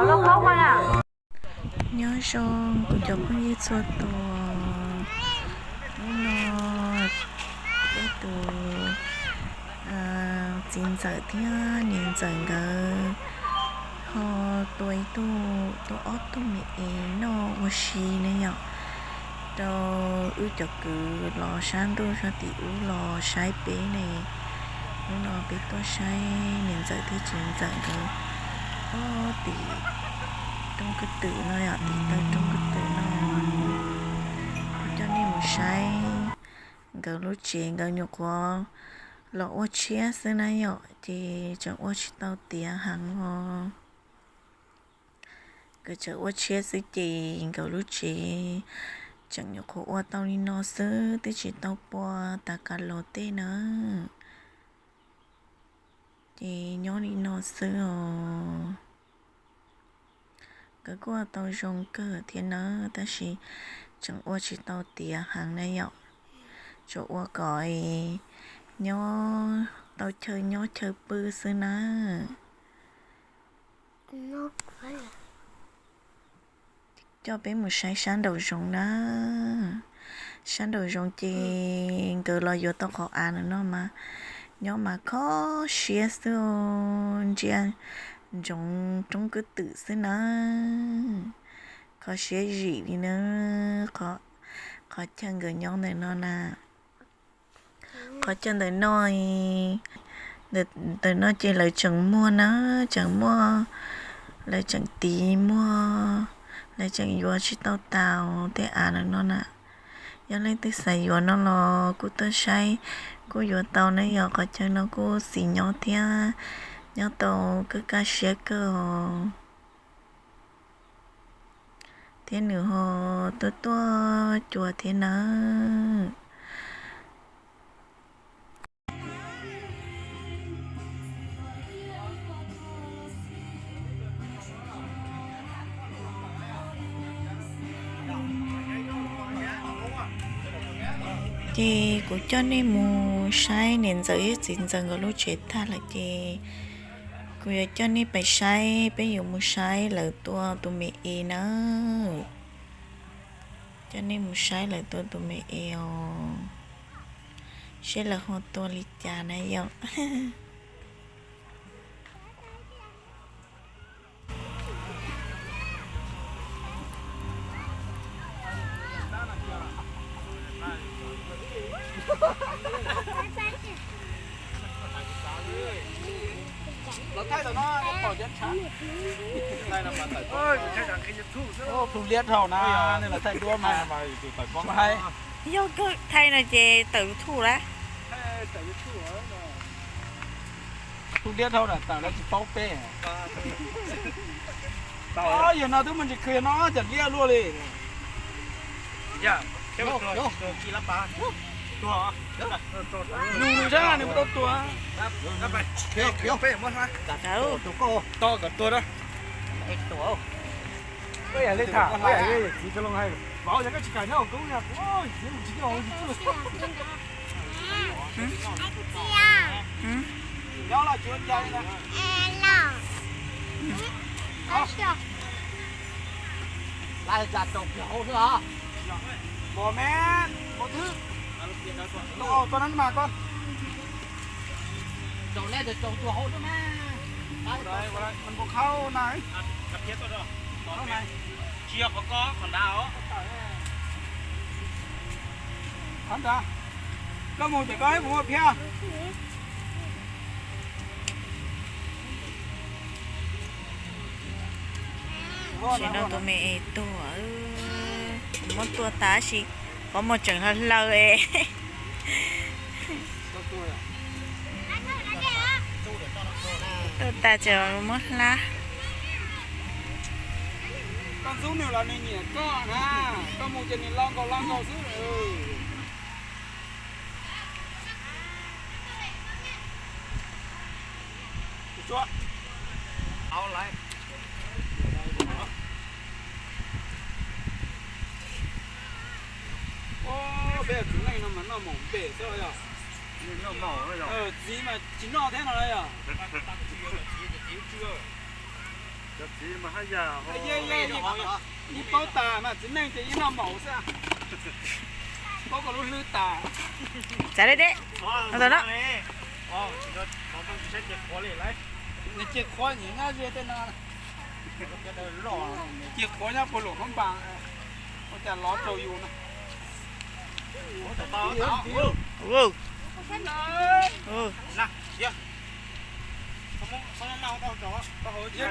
Nyob zoo kuv cov phooj ywg txhua tus, hnub no peb tus txiv ntxawm thiab niam ntxawm nkawd ho tua ib tug, tua ob tug me es noj ua si ne yom, rau wb cov kwv los sab ntuj sab tim ub los saib peb ne. Hnub no peb tuaj saib niam ntxawm thiab txiv ntxawm nkawd ob tim roob kwj twm no yom, tim taw roob kwj twm no. Kuv coj nej mus saib nkawd lub tsev, nkawd nyuam qhuav los ua tshiab xwb na yom, ces tseem ua tsis tau tiav heev os. Nkawd tseem ua tshiab xwb ces nkawd lub tsev tseem nyuam qhuav ua tau li no xwb, twb tsis tau pua tas kav los tej na. Ces nyob li no xwb os. Nkawd kuj ua tau zoo kawg thiab nawb, tab sis tseem ua tsis tau tiav heev na yom. Tsuas ua kom nyob tau chaw nyob chaw pw xwb na. Coj peb mus saib sab nraum zoov na. Sab nraum zoov ces nkawd los yuav tau qhov av no mas nyob mas kho siab xwb, ntsia ntsoov roob kwj twm xwb na. Kho siab zim li na. Qhov chaw nkawd nyob ntawm no na. Qhov chaw ntawm no, ntawm no ces lawv tseem muag na, tseem muag, lawv tseem tiv muag, lawv tseem yuav tsis tau tas tej av ntawm no na. Yog leej twg xav yuav no los kuj tuaj saib, kuj yuav tau ne yom. Qhov chaw no kuj xis nyob thiab, nyob tau kaj kaj siab kawg os. Thiab nws ho tuaj tuaj cua thiab nawb. Ces kuv coj nej mus saib niam ntxawm thiab txiv ntxawm nkawd lub tsev tag lawm ces kuv yuav coj nej pais saib, peb yuav mus saib lawv tua tus me es nawb. Coj nej mus saib lawv tua tus me es os, seb lawv ho tua li cas na yom. Los thaij tom no, pom cov ntshav. Plhu liab dhau na, nej los thaij duab mas. Yog koj thaij no ces tawm YouTube lawm. Plhu liab dhau na, tawm lawv tsis paub peb. Yog no twb muaj ntsis khw, yog no cas liab luaj li. Nug nws sab nws puas tau tua. To kom tua na. Koj yam li tham, koj yam li txiv Tshaj Loo hais, vauv yog koj tsis kam nyob hauv koob yog kuv tsis nyob hauv. Nyob los tsis ua cas li na. Lawv cas tsaus kiag hauv xwb os. Npau me, npau twb. Tau, tau nab mas koj. Tsaus lawm, tsaus tuag hauv xwb mas. Npau khau na. Tsis yog qhov ko, qhov nrad os. Qhov nrad. Koj mus ces koj ib puas muaj phiab. Tam sim no tus me es tuag, kuv muab tua tas tab sis qhov muag tseem hlaws hlaws es. Tua tas ces muab hlab. Koj ntxub nws los nws nyiam koj na, koj mus ces nws lo nkaus lo nkaus xwb. Peb tswv neej no mas noj maum npem xwb yog. Txiv mas tsis noj thiab no yog. Yeej paub tas mas txiv neej ces yeej noj maum xwb. Paub koj lub hlwb tas. Txav deb deb. No tau no. Nws cia qhuav nyiam nyab ze tej no. Cia qhuav nyob puag luam Hmoob Npas, ua cas lov rau yus na. Yuav tso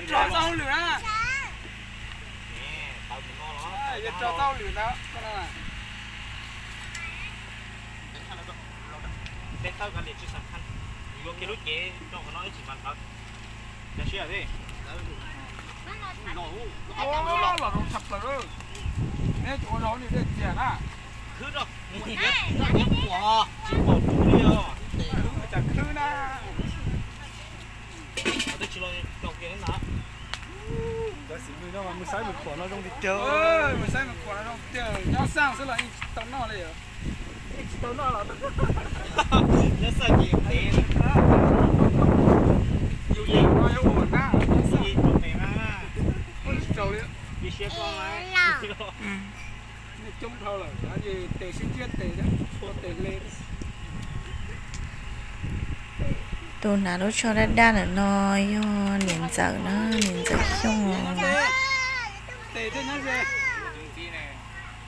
txoj hauj lwm na. Yuav tso txoj hauj lwm ntawd. Los zoo tshaj plaws. Neb ua zaub ni dej txias na. Khwb, khwb na. Cov xib hwb no mus saib mus khuam no zoo li cas. Mus saib mus khuam no zoo li cas, nyob xaj xwb los yeej tsis tau noj li. Yeej tsis tau noj los nyob xaj ces ntev. Yus yeej no yuav ua nab, yus yeej tau ntev na. Tsis tau li. Yus siab koj. Nej coob dhau lawm, tes sib ntsiab tes, tes hle. Tus hnav lub tsho daj daj ntawm no yog niam ntxawm na, niam ntxawm Xyooj os.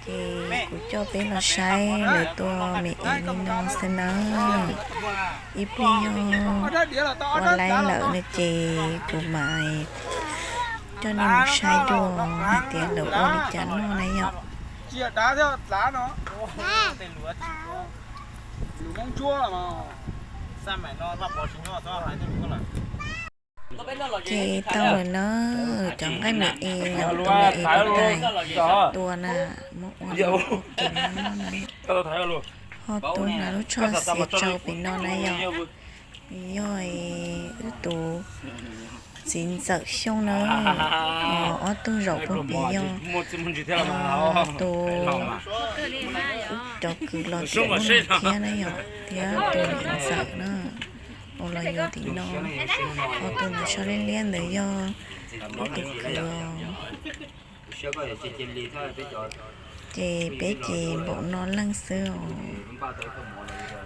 Ces kuv coj peb los saib lawv tua me es li no xwb nawb. Ib pliag yog ua laib lawm no ces kuv mam coj nej mus saib dua hais tias lawv ua li cas noj na yom. Ces tau lawm na, cov nqaij me es yom, tus me es tus tais tua na, muab ua no ua kev noj na. Ho tus hnav lub tsho xiav tsau pem no na yom, yog wb tus txiv ntxawm Xyooj na. Ob tug zaum pem yog tus cov kwv los tim ub no thiab na yom, thiab tus niam ntxawm na, uas los yuav tim no. Ho tus hnav tsho liab liab ntawd yog wb tus kwv os. Ces peb ces npaum no leej xwb os,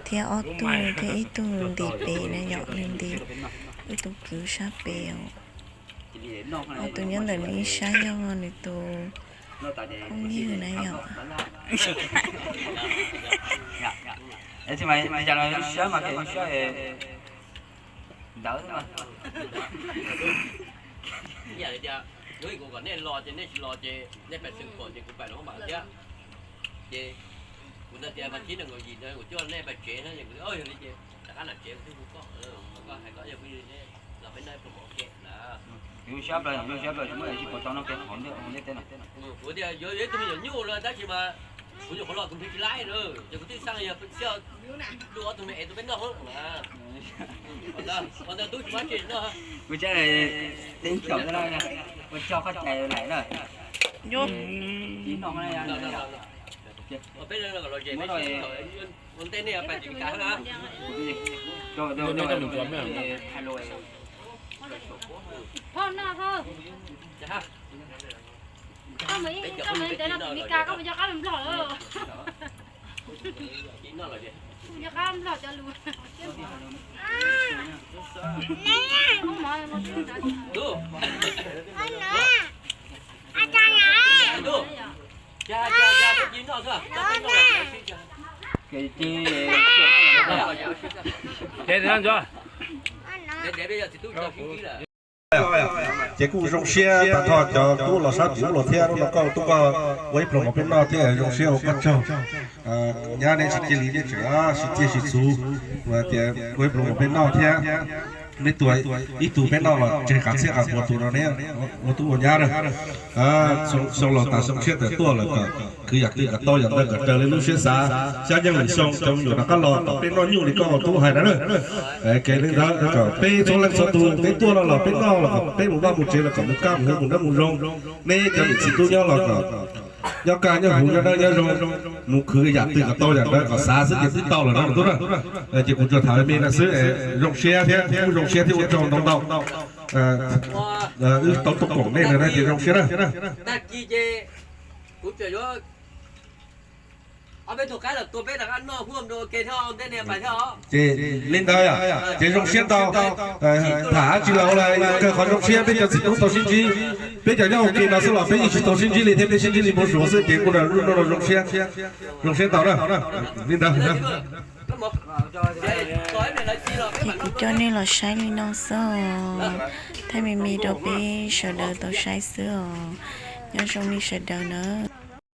thiab ob tug thiab ib tug nti pem na yom, nws nti wb tus kwv sab pem os. Ob tug nyob ntawm nws ib sab yog nws tus phooj ywg na yom. Ntawd kuv kom nej los ces nej tsis los ces nej pais xeem kom ces kuv pais los mam thiab. Ces kuv ntawd tias mas tsib nees nkaum yim ntawd kuv coj nej pais tsev na, yog li ces rov qab nram tsev kuv thiaj hu koj, koj hais koj yog kuv los peb noj ib pluag mov ke na. Kuv tias yuav ib tug me nyuam nyuj los tab sis mas kuv nyuam qhuav los kuv nrhiav tsis laib na, ces kuv twb xaj yog thiaj luaj ob tug me es tus peb noj mas. Ua ntawd tub tsis muaj tsev noj. Kuv tseem teeb caum no, ua tso qhov cai lawm na. Peb ua ntej nej pais tim kas na. Koj mus ib, koj mus ntev no tim Meskas, koj mus nco qab mus Nplog lawm. Mus nco qab Nplog cov lus. Ces kuj zoo siab tag nrho cov tub los sab tim ub los thiab, hnub no koj tuaj koj ua ib pluag mov peb noj thiab zoo siab ua koj tsaug. Nyab neb tsis cia li neb tseem sib ciaj sib txuv, tias ua ib pluag mov peb noj thiab. Neb tua ib tug peb noj los tseg qas txhiab qas puas tus no neb ua tub ua nyab na. Xyoo laus tas xyoo tshiab tawm tuaj lawm kom khwv yam twg kom tau yam ntawd kom raws li lub siab xav. Xyab yeej lwm xyoo cov me nyuam rov qab los kom peb noj nyuj li koj tub hais na. Kev li ntawd kom peb txhua leej txhua tus peb tuaj no los peb noj los kom peb mus vaj mus tsev los kom mus kaj mus hu mus nab mus zoo. Neb cov niam txiv tub nyob los kom nyob kaj nyob huv nyob dawb nyob zoo, mus khwv yam twg kom tau yam ntawd kom xav xwb ces twb tau lawm no tub na. Ces kuv tsuas tham me no xwb, zoo siab thiab kuj zoo siab thiab ua tsaug ntau ntau. Wb tau tuaj koom nej no ces zoo siab na. Ces li ntawd, ces zoo siab ntau. Tham tsis laus los kawg qhov zoo siab peb cov txiv tub tau sib ntsib. Peb cov nyob ua ke no xwb los peb yeej tsis tau sib ntsib li thiab, peb sib ntsib li npau suav xwb ces kuj zoo siab, zoo siab ntau na. Li ntawd. Ces kuv coj nej los saib li no xwb os, thaij me me rau peb sawv daws tau saib xwb os. Nyob zoo nej sawv daws na.